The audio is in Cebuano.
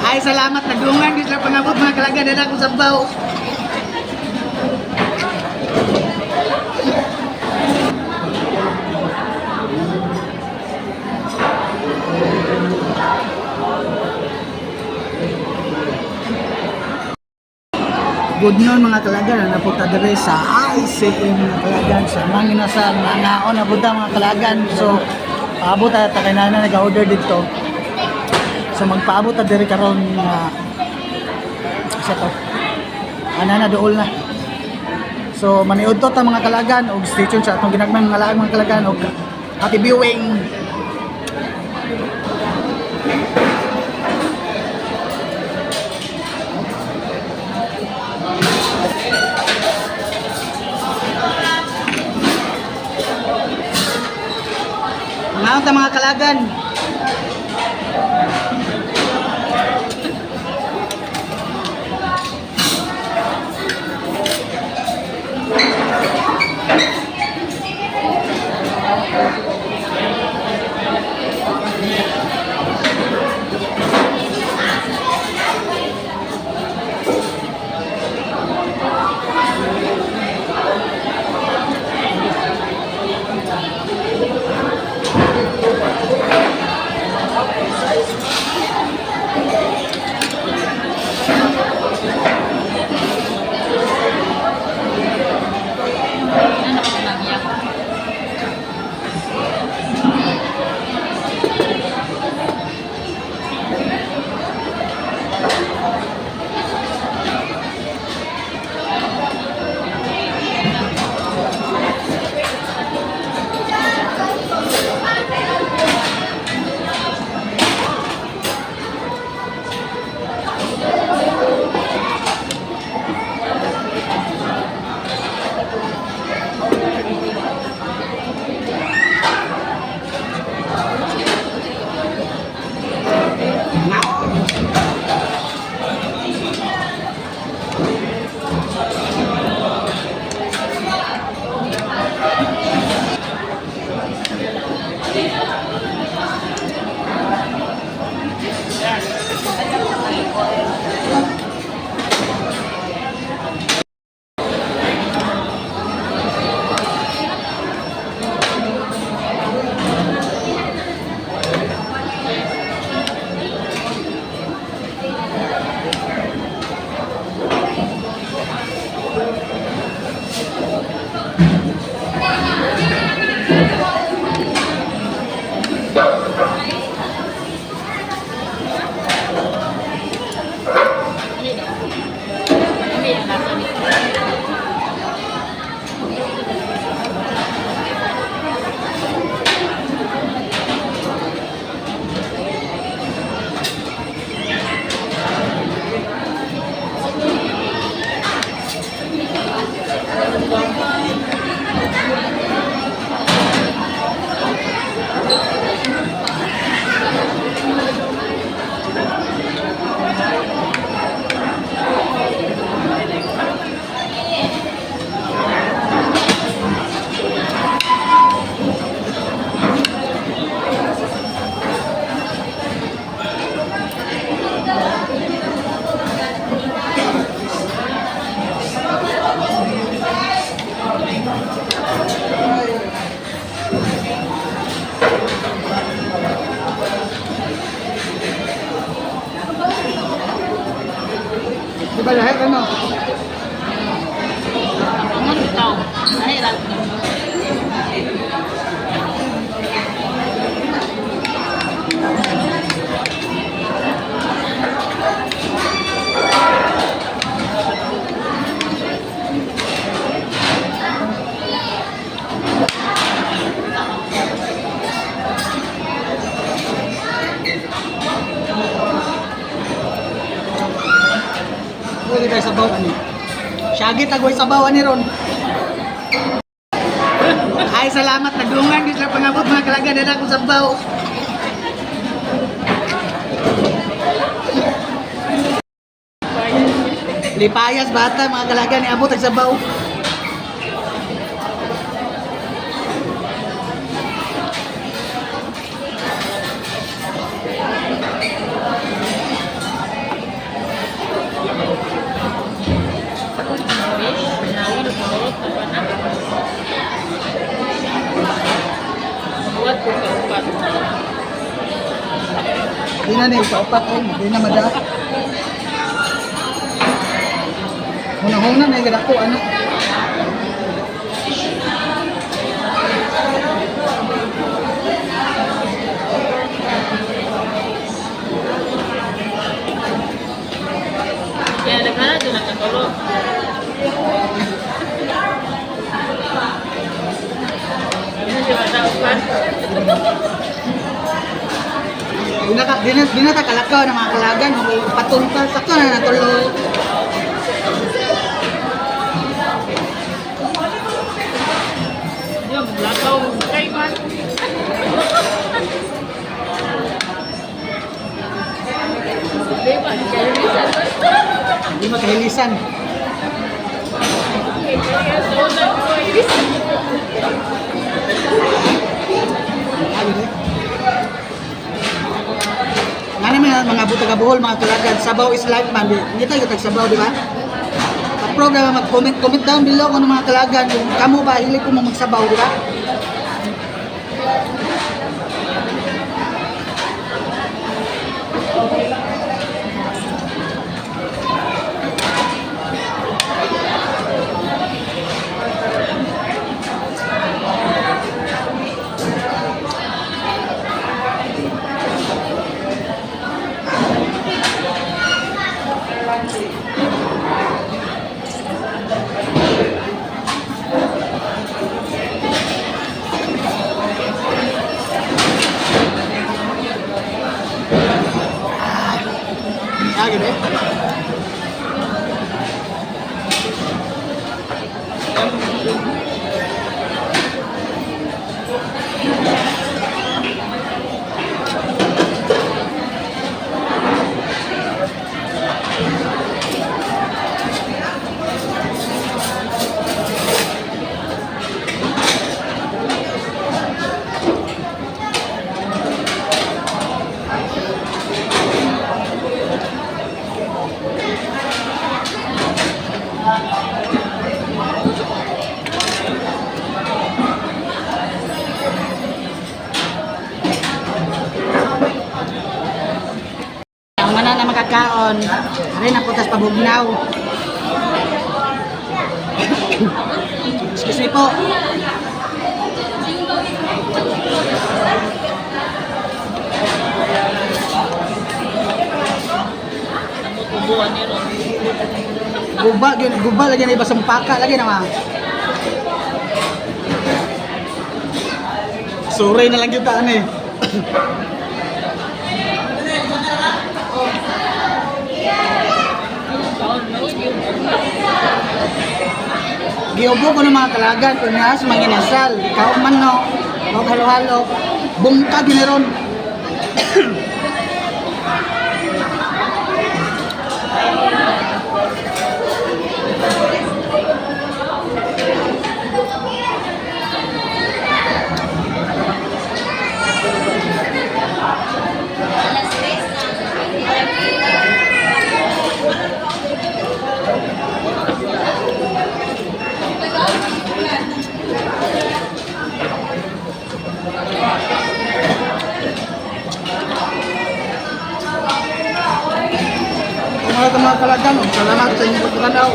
Ay, salamat. Nagdungan gyud sila pangabot, mga kalagan. Dala akong sabaw. Good noon, mga kalagan, na napunta diri sa ICM, mga kalagan, sa Manginasal, mga na punta, mga kalagan. So paabot ta ta kay nana nag-order dito. So magpaabot ta diri karon nga isa to. Ana na dool na. So maniud to ta, mga kalagan, og stay tuned sa atong ginagmay mga laag, mga kalagan, og happy viewing. Mga ta, mga kalagan. Ano ko nagyak? Ano yung lasa nito? Di ba lahat ano? Ang bitaw. Ay, ralto. Pwede kayo sabaw ani. Syagi tagway sabaw ani ron. Ay, salamat. Nagdungan gyud sila pangabot, mga kalagan. Dala akong sabaw. Lipayas bata, mga kalagan, niabot ang sabaw. Di na ni kaupat ay, di na mada. Hunahuna na yung ko ano. Kaya naghala doon nagkatulog. Ano siya mataupan? Di na ka kalakaw ng mga kalagan, may patong ka, sakto na natuloy. Hindi mo maglakaw. Kay man. Di ba? Kayo minsan. Hindi makahilisan. Kaya sa unang ko, ilis. Ayun eh. Nga naman mga butag buhol, mga kalagan, sabaw is life man. Hindi tayo tag sabaw, di ba? Pa-program mag-comment, comment down below kung ano mga kalagan, kung kamo ba, hilig ko mo magsabaw, di ba? Ah, gini. Ang mana na makakaon, rin ang putas pabugnaw. Excuse me po. Namutubuan ni Ron. Guba, gyud, guba lagi na iba sa paka lagi na ma. Suray na lang kita ano eh. Taon, no? Yung Giubo ko ng mga kalagan, kung naas manginasal, kaon man no, og halo-halo, bungka giniron. Kung mga kalagan, salamat sa inyong pagtanaw.